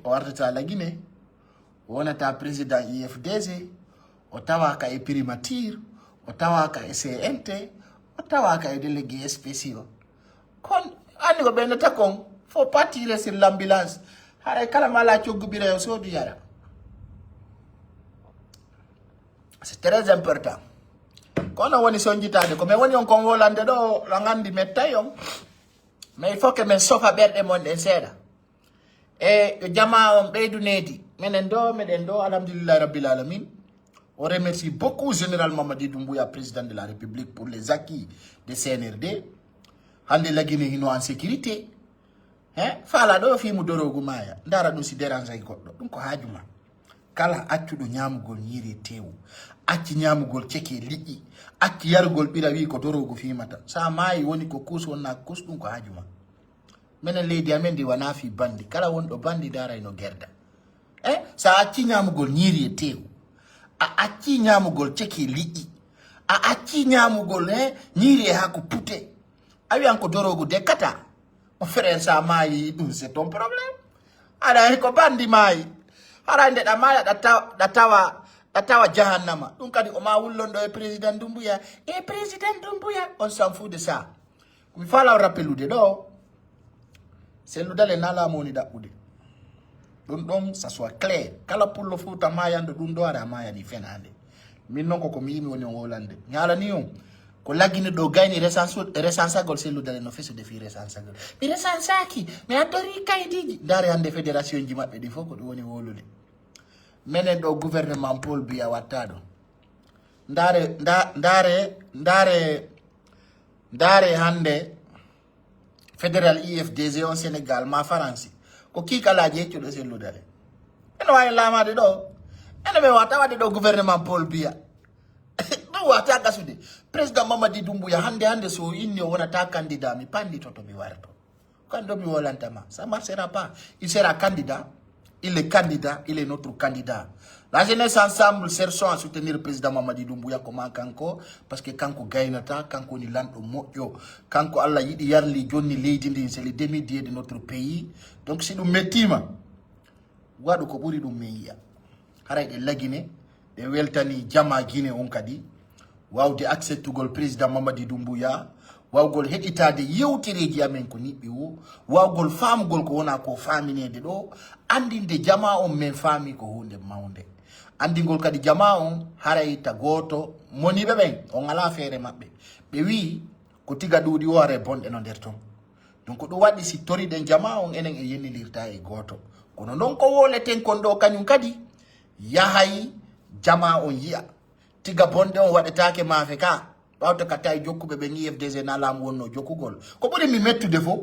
O artata Lagine. O wonata président I F D C. O tawaaka e primature. O tawaaka e C N T. O tawaaka e délégué spécial. Kon, anndi ko ɓe nata kon, faut pas tirer sur l'ambulance. Haray kala mala coggu bira yo soodu yara. C'est très important. Kono woni sonjitaade ko mais woni on kon wolande ɗo, ɗo nganndi mettay on. Mais il faut que men sofa ɓerɗe mon ɗen seeɗa. E yo jama on ɓeydu needi. Menen ɗo, meɗen ɗo, alhamdulillahi rabbil alamin. On remercie beaucoup Général Mamadi Doumbouya, président de la République, pour les acquis de C N R D. Hannde Lagine hino en sécurité. Hein? Faala ɗo fiimu dorogu maaya. Ndara ɗum si dérange ay goɗɗo. Ɗum ko haaju ma. Kala accuɗo ñaamugol ñiiri e teewu. Acci ñaamugol ceke liƴƴi. Acci yarugol ɓira wi ko dorogu fiimata. Sa maayi woni ko kuus wonna kuus ɗum ko haaju ma. Menen leydi amen ndi wona fii bandi. Kala wonɗo bandi ndaray no gerda. Eh, sa acci ñaamugol ñiiri e teewu. A acci ñaamugol ceke liƴƴi. A acci ñaamugol, eh, ñiiri e haako pute. A wiyan ko dorogu dekkata. Mon frère, sa maayi ɗum c'est ton problème. Aɗa ko bandi maayi. Hara nde ɗa maaya ɗa taw-, ɗa tawa, ɗa tawa jahannama. Ɗum kadi o ma wullon ɗo e président Doumbouya. E président Doumbouya, on s'en fout de ça. Ko mi faala on rappelude ɗo, selludale na laamu woni ɗaɓɓude. Ɗum ɗon, ça soit clair. Kala pullo Fuuta maayanɗo ɗum ɗo, aɗa maayani fenaande. Min noon ko ko mi yimi woni on wolande. Mi haalani on, ko Lagine ɗo gayni resansu-, resansagol selludale no fesude fii resansagol. Mi resansaaki, mi addori kaydiiji. Ndaare hannde fédération ji maɓɓe ɗi fof ko ɗum woni wolude. Menen ɗo gouvernement Paul Biya watta ɗo. Ndaare, nda-, ndaare, ndaare, ndaare hannde fédéral I F D C on Sénégal ma Faransi. Ko kiikalaaji heccuɗo selludale. Ene waawi laamaade ɗo. Ene men wata waɗde ɗo gouvernement Paul Biya. Ɗum wata gasude. Président Mamadi Doumbouya hannde hannde so inni o wonata candidat mi pannditoto mi warto. Quand mi wolantama, ça marchera pas. Il sera candidat. Il est candidat, il est notre candidat. La jeunesse ensemble cherchons à soutenir le président Mamadi Doumbouya ko ma kanko, parce que kanko gaynata, kanko woni lanɗo moƴƴo, kanko Allah yiɗi yarli jonni leydi ndin, c'est le demi-dieu de notre pays. Donc si ɗum mettima, waɗu ko ɓuri ɗum men yiya. Haray ɗe Lagine, ɗe weltani jama Gine on kadi. Wawde acceptugol président Mamadi Doumbouya, wawgol heɗitaade yewtereeji amen ko niɓɓi wo, wawgol faamugol ko wona ko faamineede ɗo, anndinde jama on men faami ko huunde mawnde. Anndingol kadi jama on haray ta gooto moniiɓe ɓen on alaa feere maɓɓe. Ɓe wi'i ko tiga ɗuuɗi o haray bonɗe no nder ton. Donc ɗum waɗi si toriɗen jama on enen e yennilirta e gooto. Kono non ko woleten kon ɗo kañum kadi yahay jama on yi'a. Tiga bonde on waɗetaake maafe ka. Ɓawto ka tawi jokkuɓe ɓen I F D C na laamu wonno jokkugol. Ko ɓuri mi mettude fof,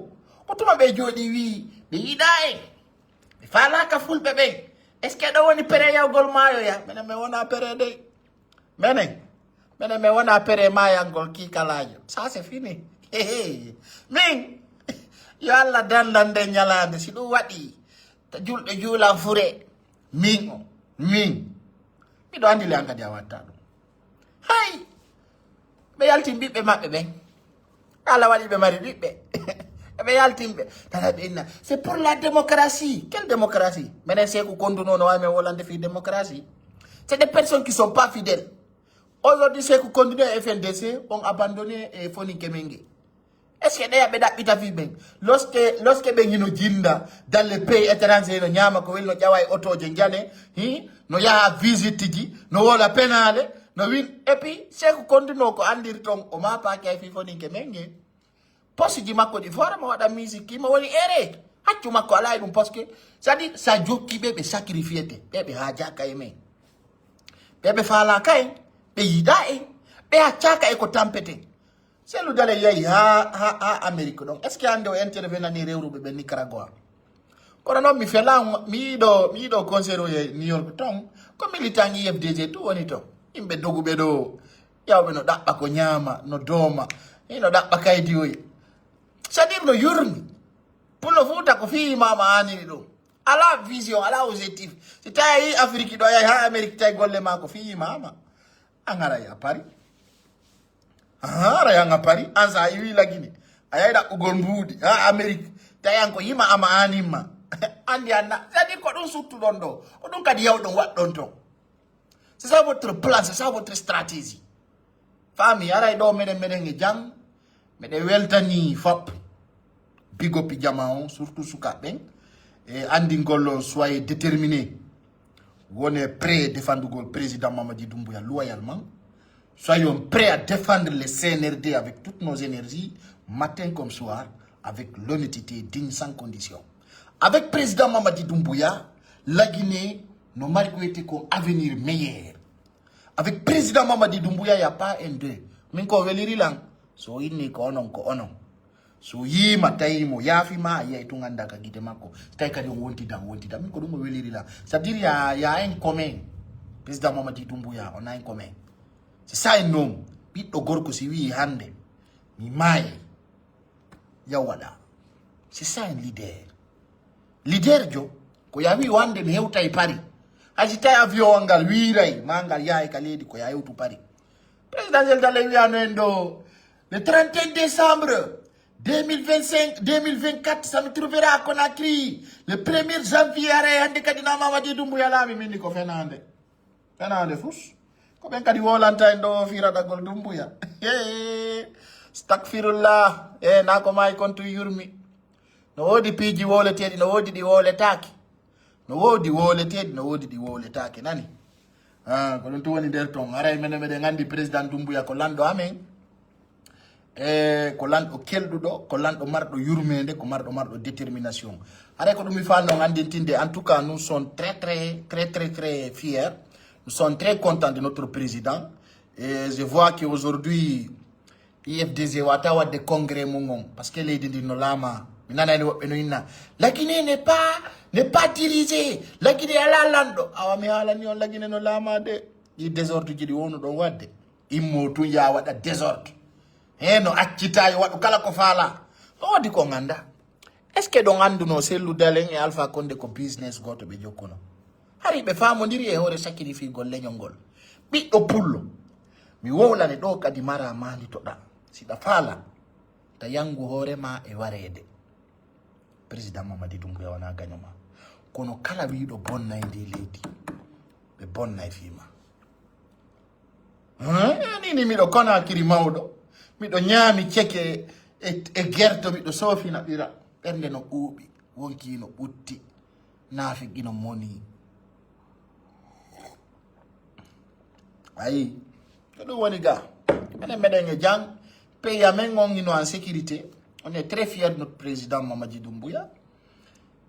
ko tuma ɓe jooɗi wi ɓe yiɗa en. Ɓe faalaaka fulɓe ɓen. Est-ce que ɗo woni pere yawgol maayo ya? Menen mi wona pere dey. Menen, menen mi wona pere maayangol kiikalaajo. Ça c'est fini. Min, yo Allah dandan nde ñalaande. Si ɗum waɗi, ta julɗo juulan fure. Min o, min. Miɗo anndi le an kadi a watta ɗum. Hay! Ɓe yaltin ɓiɓɓe maɓɓe ɓen. Allah waɗi ɓe mari ɓiɓɓe. Ɓe yaltin ɓe. Tana ɓe inna, c'est pour la démocratie. Quelle démocratie? Menen Seeku Konduno no wawi men wolande fii démocratie. C'est des personnes qui sont pas fidèles. Aujourd'hui, Seeku Konduno e F N D C ont abandonné e Foninke Menge. Est-ce que ɗeya ɓe ɗaɓɓita fii ɓen? Lorsque, lorsque ɓen hino jinda dans les pays étrangers, no ñaama ko weli, no ƴawa e otooje njane, hi? No yaha visite ji, no wola penaale, no win. Et puis, Seeku Konduno ko anndiri ton, o maapaaki hay fii Foninke Menge. Poste ji makko ɗi foora mo waɗa musique, himo woni ere. Haccu makko alaa e ɗum, parce que, c'est-à-dire, sa jokki ɓe, ɓe sacrifiete, ɓe ɓe haajaaka e men. Ɓe ɓe faalaaka en, ɓe yiɗaa en, ɓe haccaaka e ko tampeten. Cellou Dalein yahi ha, ha, ha Amérique ɗon. Est-ce que hannde o intervenani rewruɓe ɓe Nicaragua? Kono noon mi fela, mi yiɗo, mi yiɗo concert o e New York ton. Ko militant I F D G tout woni ton. Yimɓe doguɓe ɗo, yawɓe no ɗaɓɓa ko ñaama, no dooma. Hino ɗaɓɓa kaydi oye. C'est-à-dire no yurmi. Pullo Fuuta ko fii mama aniri ɗum. Ala vision, ala objectif. Si tawi a yi Afrique ɗo, a yahi ha Amérique, tawi golle ma ko fii mama. An ara ya Paris. Ah, ara ya nga Paris. An sa iwi lagine. A yahi ɗaɓɓugol mbuuɗi ha Amérique. Tawi an ko yima ama animma. Andi anna. C'est-à-dire ko ɗum suttuɗon ɗo. Ko ɗum kadi yawɗon waɗɗon ton. C'est ça votre plan, c'est ça votre stratégie. Fami, aray ɗo meɗen meɗen e jang. Meɗen weltani fop. Big up jama on, surtout sukaɓe ɓen. E andingol on, soyez déterminés. Wonee prêt défendugol président Mamadi Doumbouya loyalement. Soyons prêts à défendre les C N R D avec toutes nos énergies, matin comme soir, avec l'honnêteté digne sans condition. Avec président Mamadi Doumbouya, la Guinée no mari ko wiyetee ko avenir meilleur. Avec président Mamadi Doumbouya, y a pas un deux. Min ko weliri lan, so inni ko onon, ko onon. So yiima tawi mo yaafi ma, a yiyay tun annda ka gite makko. Tawi kadi on wontida, on wontida. Min ko ɗum o weliri lan. Ça veut dire, y a, y a un commun. Président Mamadi Doumbouya, on a un commun. C'est ça un homme. Ɓiɗɗo gorko si wi'i hannde, mi maayay. Yaw waɗa. C'est ça un leader. Leader jo, ko ya wi wande mi hewtay Paris. Hay si tawi avion ngal wiiray, ma ngal yahay ka leydi, ko ya hewtu Paris. Président Zelda ley wiyano en ɗo, le trente et un décembre deux mille vingt-cinq, deux mille vingt-quatre, ça me trouvera à Conakry. Le premier janvier, aray hannde kadi na Mamadi Doumbouya laami, min ni ko fenande. Fenande fus. Ko ɓen kadi wolanta en ɗo fii raɗagol Doumbouya. Stakfirullah. E na ko maayi kon tun yurmi. No woodi piiji woleteeɗi, no woodi ɗi woletaaki. No woodi woleteeɗi, no woodi ɗi woletaaki. Nani? Ah, ko ɗum tun woni nder ton. Haray menen meɗen anndi président Doumbouya ko lanɗo amen. E ko lanɗo kelɗuɗo, ko lanɗo marɗo yurmeende, ko marɗo, marɗo détermination. Haray ko ɗum mi faalno anndintinde. En tout cas, nous sommes très, très, très, très, très fiers. Nous sommes très contents de notre président. Et je vois qu'aujourd'hui, I F D G wata waɗde congrès mum on. Parce que leydi ndi no laama. Mi nanani woɓɓe no inna. La Guinée n'est pas, n'est pas dirigée. La Guinée ala lanɗo. Awa mi haalani on, La Guinée no laama de. Ɗi désordre ji ɗi wowno ɗon waɗde. Immo tun ya waɗa désordre. He no accita yo waɗu kala ko faala. No woodi ko ngannda. Est-ce que ɗon annduno Cellou Dalein e Alpha Condé ko business gooto ɓe jokkuno? Hari ɓe faamondiri e hoore sacrifice gol leñol ngol. Ɓiɗɗo pullo. Mi wowlane ɗo kadi mara maanditoɗa. Si ɗa faala, ta yangu hoore ma e wareede. Président Mamadi Doumbouya wona gaño ma. Kono kala wiiɗo bonnay ndi leydi, ɓe bonnay fii ma. Haa, nini miɗo Conakry mawɗo. Miɗo ñaami ceke e, e gerto, miɗo soofina ɓira. Ɓernde no ɓuuɓi, wonkii no ɓutti. Naafigi no moni. Ayi, ko ɗum woni ga. Menen meɗen e jang. Pays amen on ino en sécurité. On est très fiers de notre président Mamadi Doumbouya.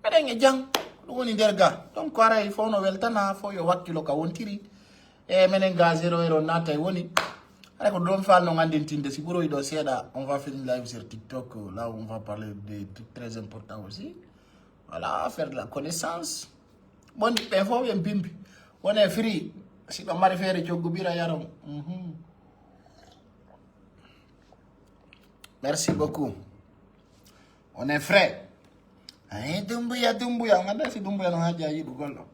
Meɗen e jang. Ko ɗum woni nder ga. Donc, aray fof no weltana, fof yo wakkilo ka wontiri. E menen ga zéro heure on naata e woni. Aray ko ɗum faal non anndintinde. Si ɓuroyi ɗo seeɗa, on va faire une live sur TikTok. Là, on va parler de trucs très importants aussi. Voilà, faire de la connaissance. Bon, ɓen fof ɓen pimpi. Wone free. Si ɗo mari feere coggu ɓira yaron. Mhm. Merci beaucoup. On est frais. Ay, Doumbouya, Doumbouya. On a si Doumbouya no haja yiɗugol ɗo.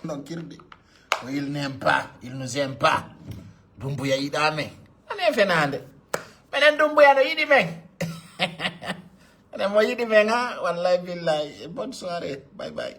Non, kirdi. Ko il n'aime pas, il nous aime pas. Doumbouya yiɗa men. On est fenande. Menen Doumbouya no yiɗi men. Menen mo yiɗi men, ha? Wallahi billahi. Bonne soirée. Bye bye.